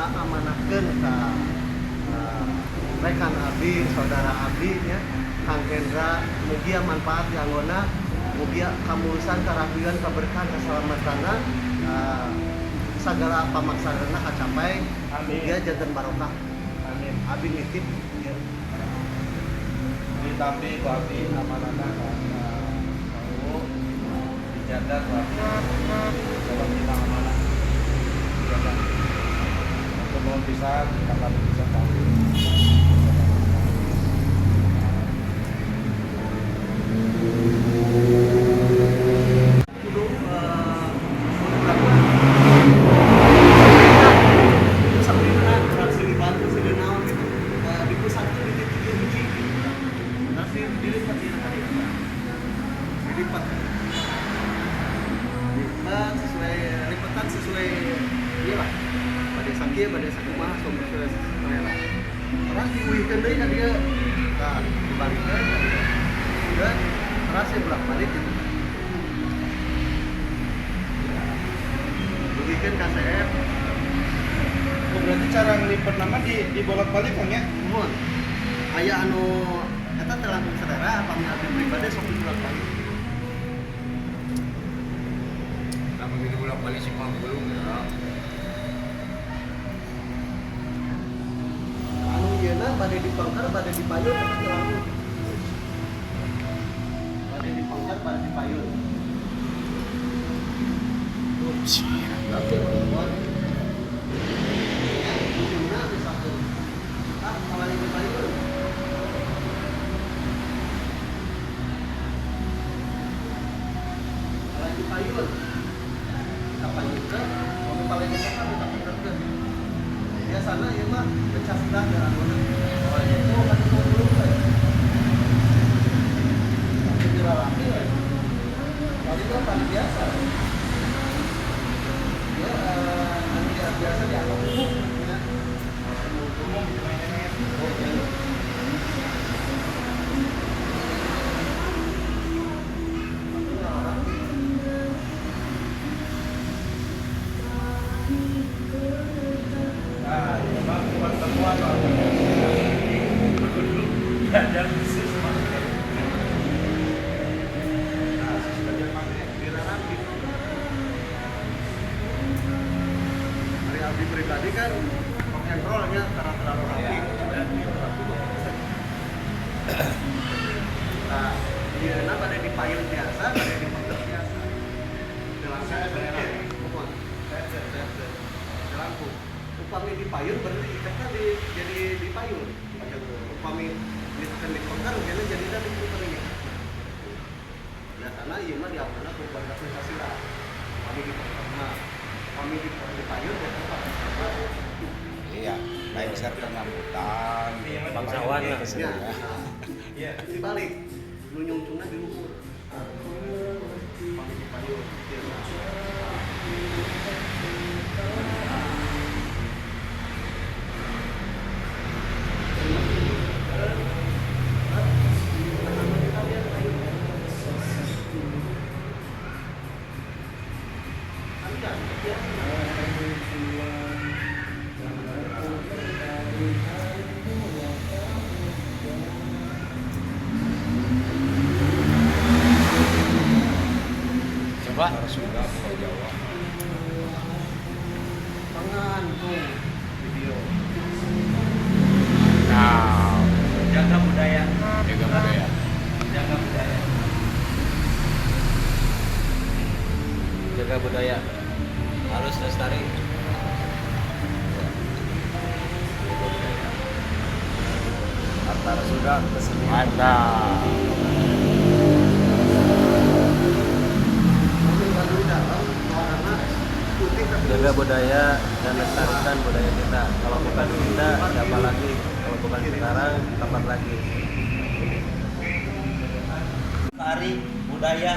Ngaamanakeun ka rekan abdi, saudara abdi nya, Kang Hendra, mugia manfaat dianggona, mugia kamulusan, karapian, keberkahan, keselamatanna, segala pamaksana kacapai. Amin. Mugia janten barokah. Amin. Abdi nitip ya. Ditampi ku abdi amanahna ka Kang dijaga ku abdi. Sabab dina amanah. Dijaga. Hatur nuhun pisan, kakak pisan ka abdi. Kudu kudu berapa itu sebenarnya kurang silih bantu, silih naon gitu. Di pusat tuh di titik hiji gitu, terus dilipat ya tadi, dilipat dilipat sesuai lipatan, sesuai iya lah, pada sakieu, pada sakumaha, sesuai sesuai lah. Terus diuihkeun deui ka dieu. Nah, dibalikeun ka dieu dan terus ya bolak-balik gitu. Dugikeun ka CF. Oh, berarti cara ngelipet nama di bolak-balik, Kang, ya? Muhun. Aya anu eta teh langkung selera, upami abdi pribadi sok dibolak-balik. Nah, begitu bolak-balik simpang gulung ya. Anu ieuna bade dipengker, bade dipayun, eta teh langkung. Bade dipengker, bade dipayun. Tapi muhun. Ya, ujungna misalkan ah awalnya dipayun. Awalnya dipayun. Kita payunkeun, mun paling kita kita pengkerkeun. Biasana ieu mah pecah sebelah ya anggota. Awalnya itu kan itu dulu kan. Tapi diralaki ya. Tadi kan paling biasa. Ya, anu biasa dianggap umum ya. Umum gitu mainnya. Oh, iya. Tapi ngaralaki. Nah, ini mah pertemuan kudu belajar khusus make. Nah, khusus belajar make. Diralaki. Dari abdi pribadi kan rock and rollnya karena terlalu rapi. Nah, iya, nah pada di payung biasa, pada di pondok biasa. Langsung selera. Muhun. Langkung. Upami di payun berarti ikatnya di, jadi di payun. Upami misalkan di pengker, kayaknya jadi di pengker ini. Biasanya iya mah diambilna ku keluarga Pancasila. Upami di pengker mah. Upami di payun biasanya pakai serba. Iya, lengser penyambutan. Bangsawan lah. Ya, nah, Iya. dibalik. Nu nyungcungna di luhur. Upami di payun biasa. Coba. Harus Sunda, Pulau Jawa. Pengantung video. Nah, Jaga budaya. jaga budaya. Jaga budaya. Jaga budaya. Harus lestari. Jaga budaya. Antara Sunda kesenian. Mantap. Mungkin Baduy dalam warna putih tapi Jaga budaya dan lestarikan budaya kita. Kalau bukan kita, siapa lagi? Kalau bukan sekarang, kapan lagi? Tari budaya.